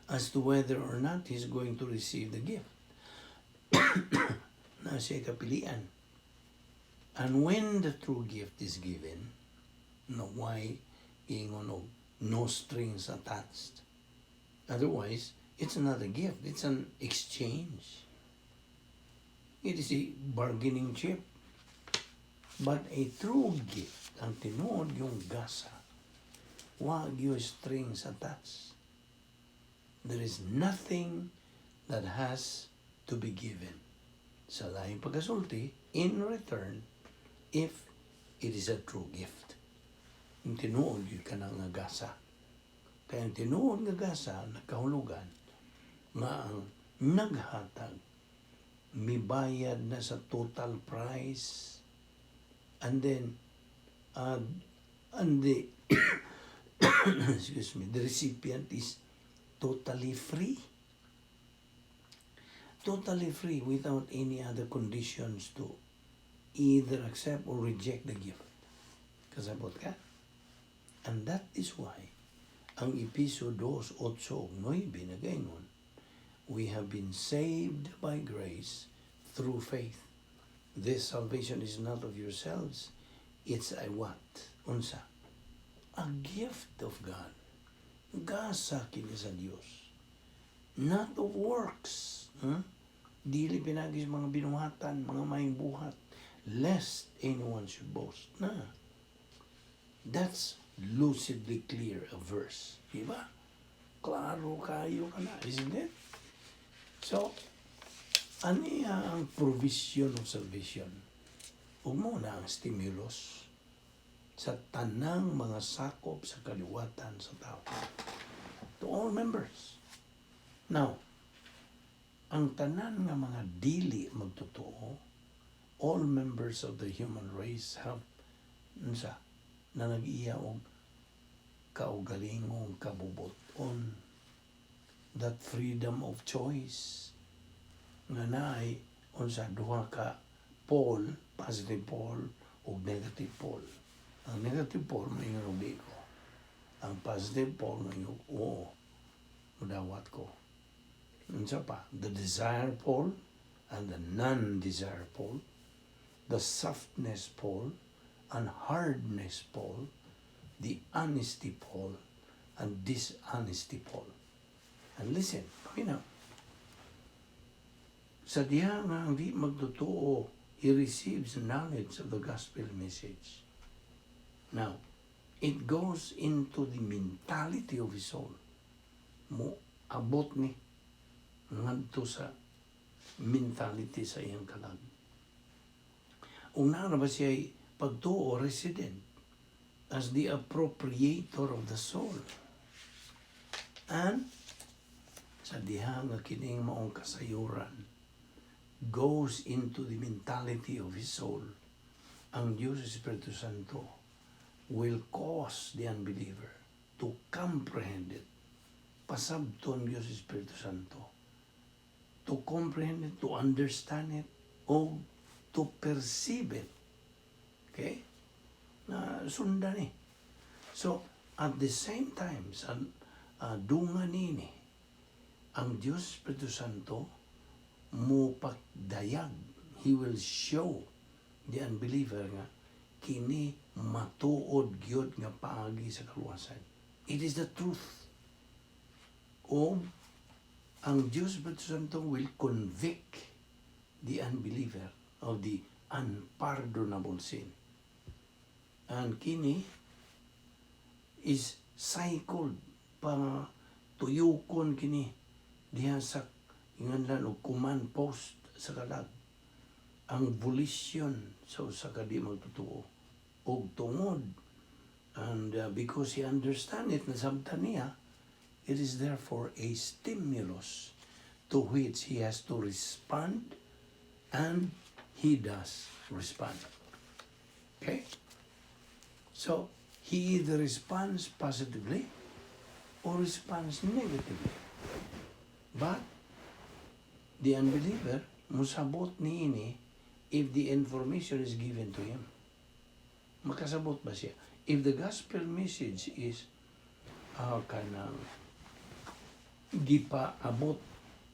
as to whether or not he's going to receive the gift. Naa siya'y kapilian. And when the true gift is given, no why ingon og no strings attached. Otherwise, it's not a gift, it's an exchange. It is a bargaining chip. But a true gift, ang tinuod gyung gasa, wa gyud strings attached. There is nothing that has to be given. Sa lahing pagkasulti, in return, if it is a true gift. Ang tinuod gyud ka nga gasa. Kaya ang tinuod nga gasa, nakahulugan nga ang naghatag mibayad na sa total price and then and the, excuse me, the recipient is totally free, totally free without any other conditions to either accept or reject the gift. Kasabot ka? And that is why ang Episo 2, 8 ug 9 nagaingon, We have been saved by grace through faith. This salvation is not of yourselves. It's a what? Unsa? A gift of God. Gasa kini sa Dios. Not of works. Dili pinaagi sa mga binuhatan, mga maayong buhat, lest anyone should boast. Na. That's lucidly clear a verse. Diba? Klaro kaayo kana, isn't it? So, aniya ang provision of salvation? Ug mao na ang stimulus sa tanang mga sakop sa kaliwatan sa tao. To all members. Now, ang tanan nga mga dili magtotoo, all members of the human race have unsa na nag-iya og kaugalingong kabubuton, that freedom of choice nga naay unsa, duha ka pole, positive pole ug negative pole. Ang negative pole moingon og di ko, ang positive pole moingon oo, mudawat ko. Unsa pa? The desire pole and the non-desire pole, the softness pole and hardness pole, the honesty pole and dishonesty pole. And listen, paminaw. Sa diha nga ang di magtotoo, he receives knowledge of the gospel message. Now, it goes into the mentality of his soul. Mo abot ni ngadto sa mentality sa iyang kalag. Ug naa na ba siya pagtuo resident as the appropriator of the soul? And sa diha nga kining maong kasayuran goes into the mentality of his soul, ang Diyos Espiritu Santo will cause the unbeliever to comprehend it. Pasabton Diyos Espiritu Santo to comprehend it, to understand it, o to perceive it. Okay? Na sundan eh. So, at the same time, sa dungan nini, ang Diyos Espiritu Santo mupagdayag. He will show the unbeliever nga kini matuod gyud nga paagi sa kaluwasan. It is the truth. O ang Diyos Espiritu Santo will convict the unbeliever of the unpardonable sin. And kini is cycled pa, tuyukon kini diha sa inganlan og command post sa kalag, ang volition sa usa ka di magtotoo. Og tungod and because he understand it, nasabtan niya, it is therefore a stimulus to which he has to respond, and he does respond. Okay, so he either responds positively or responds negatively, but the unbeliever musabot niini if the information is given to him. Makasabot ba siya? If the gospel message is kanang gipaabot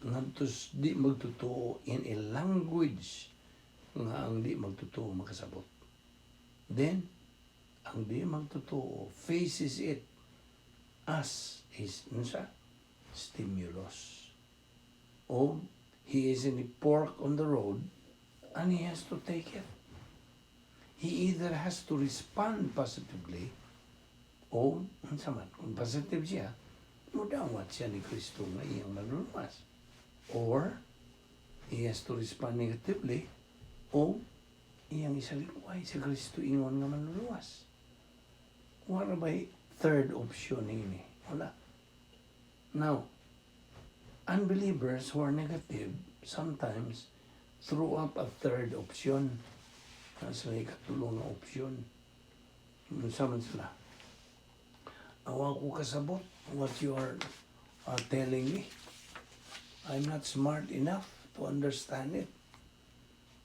ngadto sa di magtotoo in a language nga ang di magtotoo makasabot, then ang di magtotoo faces it as is unsa? Stimulus. O he is in a fork on the road and he has to take it. He either has to respond positively o unsa man, kung positive siya, mudawat siya ni Kristo nga iyang manluluwas. Or he has to respond negatively o iyang isalikway si Kristo ingon nga manluluwas. Wala ba'y third option ini? Wala. Now, unbelievers who are negative sometimes throw up a third option. Nasa may ikatulong nga option. Unsa man sila? Awa ko kasabot what you are telling me. I'm not smart enough to understand it.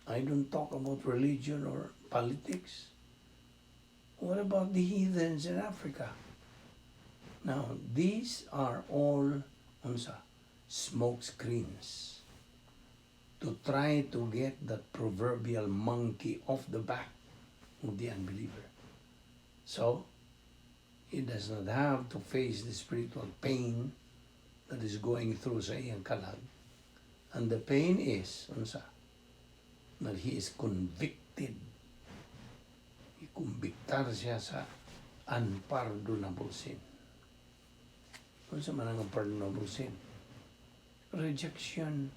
I don't talk about religion or politics. What about the heathens in Africa? Now, these are all unsa? Smoke screens to try to get that proverbial monkey off the back of the unbeliever. So, he does not have to face the spiritual pain that is going through sa iyang kalag. And the pain is, unsa? That he is convicted. Ikumbiktar siya sa unpardonable sin. Unsa man ang unpardonable sin? Rejection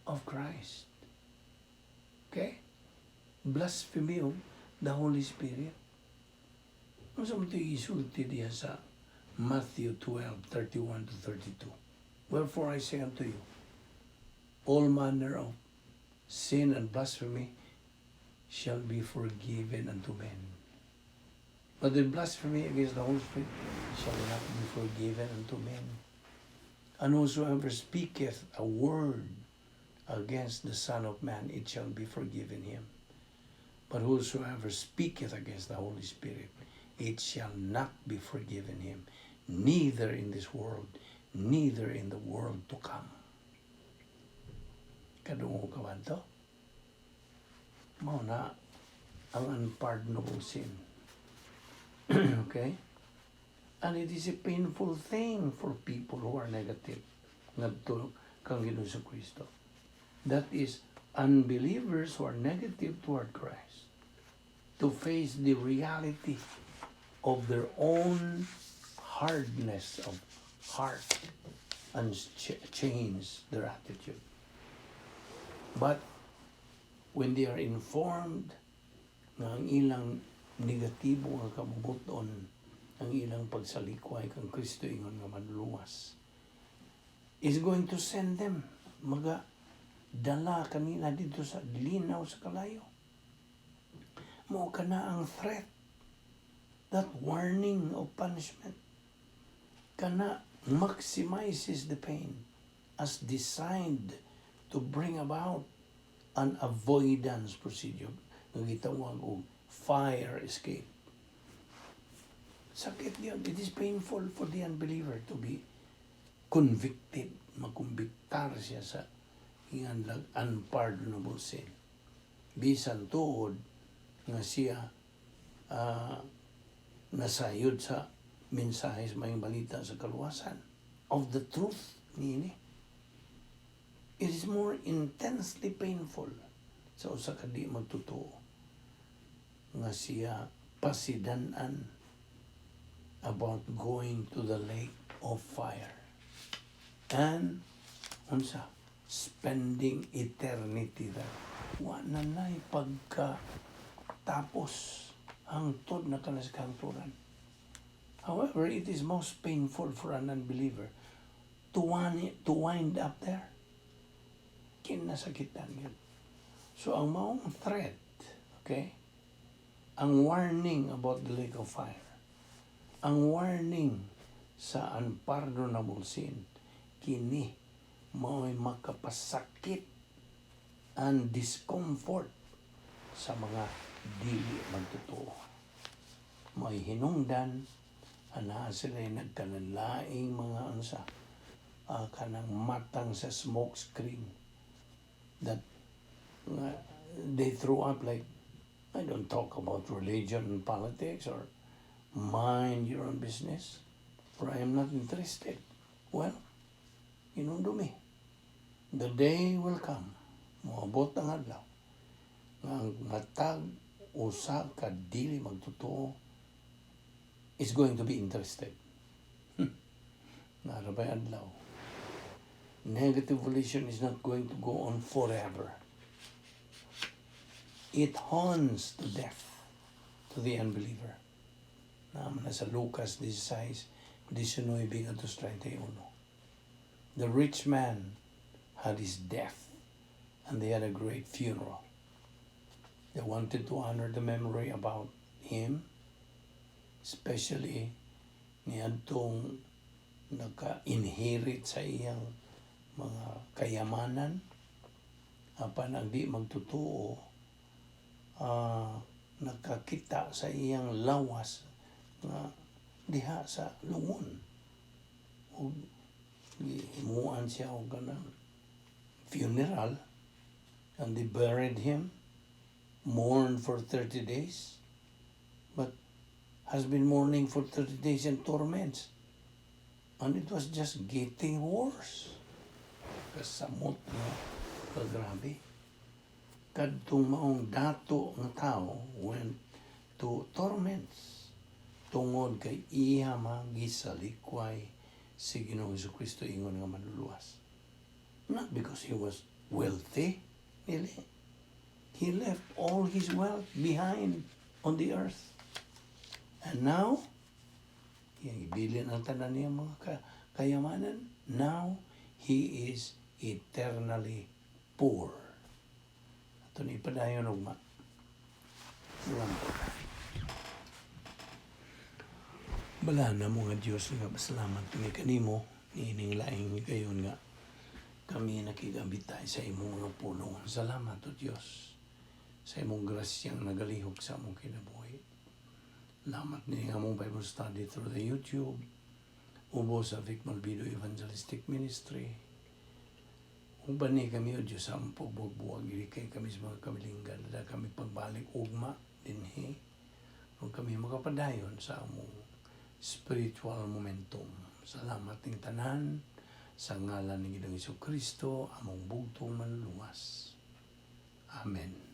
of Christ. Okay? Blasphemy of the Holy Spirit. Unsa man ito isulti diya sa Matthew 12, 31 to 32? "Wherefore I say unto you, all manner of sin and blasphemy shall be forgiven unto men. But the blasphemy against the Holy Spirit shall not be forgiven unto men. And whosoever speaketh a word against the Son of Man, it shall be forgiven him. But whosoever speaketh against the Holy Spirit, it shall not be forgiven him, neither in this world, neither in the world to come." Kadungog ka ba to? Mao na ang unpardonable sin. Okay? And it is a painful thing for people who are negative ngadto kang Ginoong Kristo. That is, unbelievers who are negative toward Christ to face the reality of their own hardness of heart and change their attitude. But when they are informed nga ang ilang negatibo nga kabubut-on, ang ilang pagsalikway kang Kristo ingon nga manluluwas, is going to send them, maga dala kanila dito sa linaw sa kalayo, mao kana ang threat, that warning of punishment, kana maximizes the pain as designed to bring about an avoidance procedure nga gitawag og fire escape. Sakit yun. It is painful for the unbeliever to be convicted. Makumbiktar siya sa iyang unpardonable sin. Bisan tuod nga siya nasayod sa mensahe sa Maayong Balita sa kaluwasan, of the truth niini. It is more intensely painful sa usa ka di magtotoo nga siya pasidan-an about going to the lake of fire and unsa, spending eternity there. Wa na na'y pagka tapos, hangtod na kana sa kahangturan. However, it is most painful for an unbeliever to wind up there. Kinasakitan yun. So ang maong threat, okay, ang warning about the lake of fire, ang warning sa unpardonable sin, kini mao'y makapasakit and discomfort sa mga dili magtotoo. May hinungdan ana sila nagkalanlaing mga unsa, kanang matang sa smoke screen that they threw up, like, "I don't talk about religion and politics," or "Mind your own business," or "I am not interested." Well, hinumdumi. The day will come, moabot ang adlaw, nga ang matag usa ka dili magtotoo is going to be interested. Naa ra bay adlaw? Negative volition is not going to go on forever. It haunts to death to the unbeliever. Naa man na sa Lucas 16, 19 ngadto 31. The rich man had his death and they had a great funeral. They wanted to honor the memory about him, especially niadtong naka-inherit sa iyang mga kayamanan. Apan ang di magtotoo, nakakita sa iyang lawas nga diha sa lungon ug Gihimuan siya og kanang funeral and they buried him, mourned for 30 days, but has been mourning for 30 days in torments. And it was just getting worse. Kasamot nga, kagrabe. Kadtong maong dato nga tao went to torments tungod kay iya man gisalikway si Ginoong Kristo ingon nga manluluwas. Not because he was wealthy, really. He left all his wealth behind on the earth. And now, iyang ibilin ang tanan niya mga kayamanan. Now, he is eternally poor. Ato ni ipadayon ugma. Salamat. Balaan namo nga Diyos, nga pasalamat kami kanimo niining laing higayon nga kami nakigabitay sa imong mga pulong. Salamat, O Diyos, sa imong grasyang nagalihok sa among kinabuhi. Salamat ni among Bible study through the YouTube, ubos sa Vic Malvido Evangelistic Ministry. Uban ni kami, O Diyos, sa among pagbuwag-buwag, kay kami sa mga kabilinggan, da kami pagbalik ugma dinhi, kung kami makapadayon sa among spiritual momentum. Salamat ning tanan sa ngalan ni Ginoong Kristo, among bugtong manluluwas. Amen.